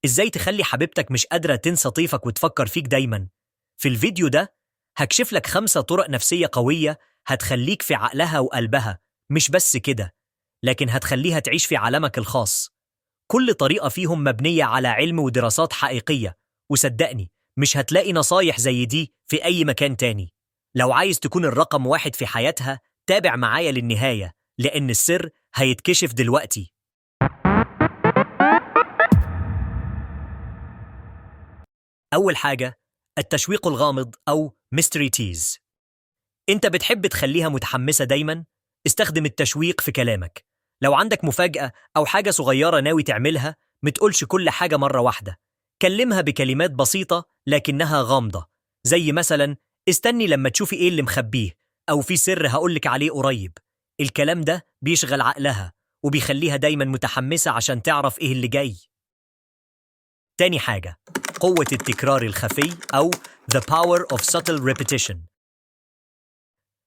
إزاي تخلي حبيبتك مش قادرة تنسى طيفك وتفكر فيك دايما؟ في الفيديو ده هكشف لك 5 طرق نفسية قوية هتخليك في عقلها وقلبها، مش بس كده، لكن هتخليها تعيش في عالمك الخاص. كل طريقة فيهم مبنية على علم ودراسات حقيقية، وصدقني مش هتلاقي نصايح زي دي في أي مكان تاني. لو عايز تكون الرقم 1 في حياتها، تابع معايا للنهاية، لأن السر هيتكشف دلوقتي. أول حاجة، التشويق الغامض أو mystery tease. أنت بتحب تخليها متحمسة دايماً؟ استخدم التشويق في كلامك. لو عندك مفاجأة أو حاجة صغيرة ناوي تعملها، متقولش كل حاجة مرة واحدة. كلمها بكلمات بسيطة لكنها غامضة، زي مثلاً استني لما تشوفي إيه اللي مخبيه، أو في سر هقولك عليه قريب. الكلام ده بيشغل عقلها وبيخليها دايماً متحمسة عشان تعرف إيه اللي جاي. تاني حاجة، قوة التكرار الخفي أو The Power of Subtle Repetition.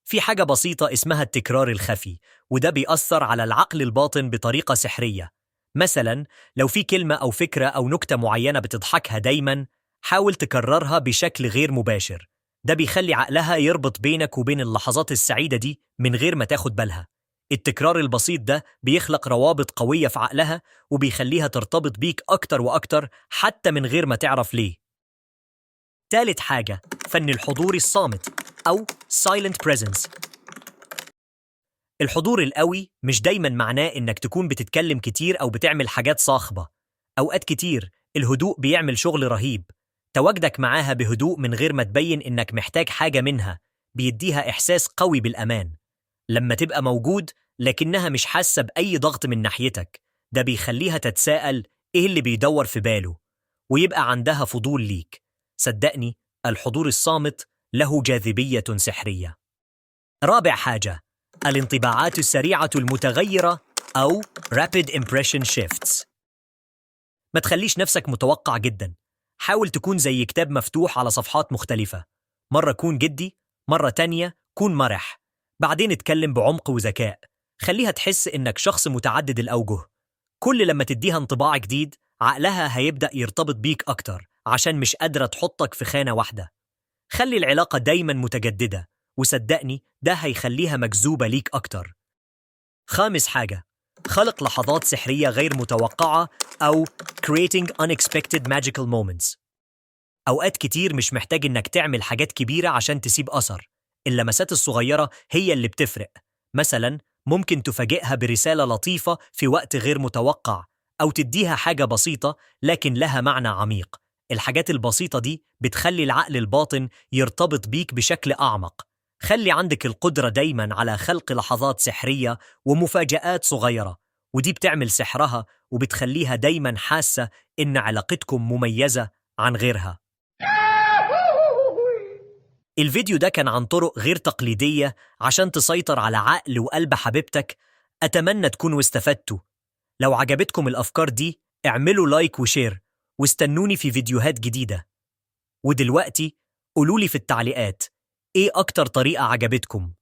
في حاجة بسيطة اسمها التكرار الخفي، وده بيأثر على العقل الباطن بطريقة سحرية. مثلاً لو في كلمة أو فكرة أو نكتة معينة بتضحكها دايماً، حاول تكررها بشكل غير مباشر. ده بيخلي عقلها يربط بينك وبين اللحظات السعيدة دي من غير ما تاخد بالها. التكرار البسيط ده بيخلق روابط قوية في عقلها وبيخليها ترتبط بيك أكتر وأكتر حتى من غير ما تعرف ليه. تالت حاجة، فن الحضور الصامت أو Silent Presence. الحضور القوي مش دايماً معناه إنك تكون بتتكلم كتير أو بتعمل حاجات صاخبة. أوقات كتير الهدوء بيعمل شغل رهيب. تواجدك معاها بهدوء من غير ما تبين إنك محتاج حاجة منها بيديها إحساس قوي بالأمان. لما تبقى موجود لكنها مش حاسة بأي ضغط من ناحيتك، ده بيخليها تتساءل إيه اللي بيدور في باله، ويبقى عندها فضول ليك. صدقني، الحضور الصامت له جاذبية سحرية. رابع حاجة، الانطباعات السريعة المتغيرة أو Rapid Impression Shifts. ما تخليش نفسك متوقع جدا. حاول تكون زي كتاب مفتوح على صفحات مختلفة. مرة كون جدي، مرة تانية كون مرح، بعدين اتكلم بعمق وذكاء. خليها تحس إنك شخص متعدد الأوجه. كل لما تديها انطباع جديد، عقلها هيبدأ يرتبط بيك أكتر عشان مش قادرة تحطك في خانة واحدة. خلي العلاقة دايما متجددة، وصدقني ده هيخليها مجذوبة ليك أكتر. خامس حاجة، خلق لحظات سحرية غير متوقعة أو Creating Unexpected Magical Moments. أوقات كتير مش محتاج إنك تعمل حاجات كبيرة عشان تسيب أثر. اللمسات الصغيرة هي اللي بتفرق. مثلا ممكن تفاجئها برسالة لطيفة في وقت غير متوقع، أو تديها حاجة بسيطة لكن لها معنى عميق. الحاجات البسيطة دي بتخلي العقل الباطن يرتبط بيك بشكل أعمق. خلي عندك القدرة دايما على خلق لحظات سحرية ومفاجآت صغيرة، ودي بتعمل سحرها وبتخليها دايما حاسة إن علاقتكم مميزة عن غيرها. الفيديو ده كان عن طرق غير تقليدية عشان تسيطر على عقل وقلب حبيبتك. أتمنى تكونوا استفدتوا. لو عجبتكم الأفكار دي اعملوا like و share، واستنوني في فيديوهات جديدة. ودلوقتي قولولي في التعليقات إيه أكتر طريقة عجبتكم؟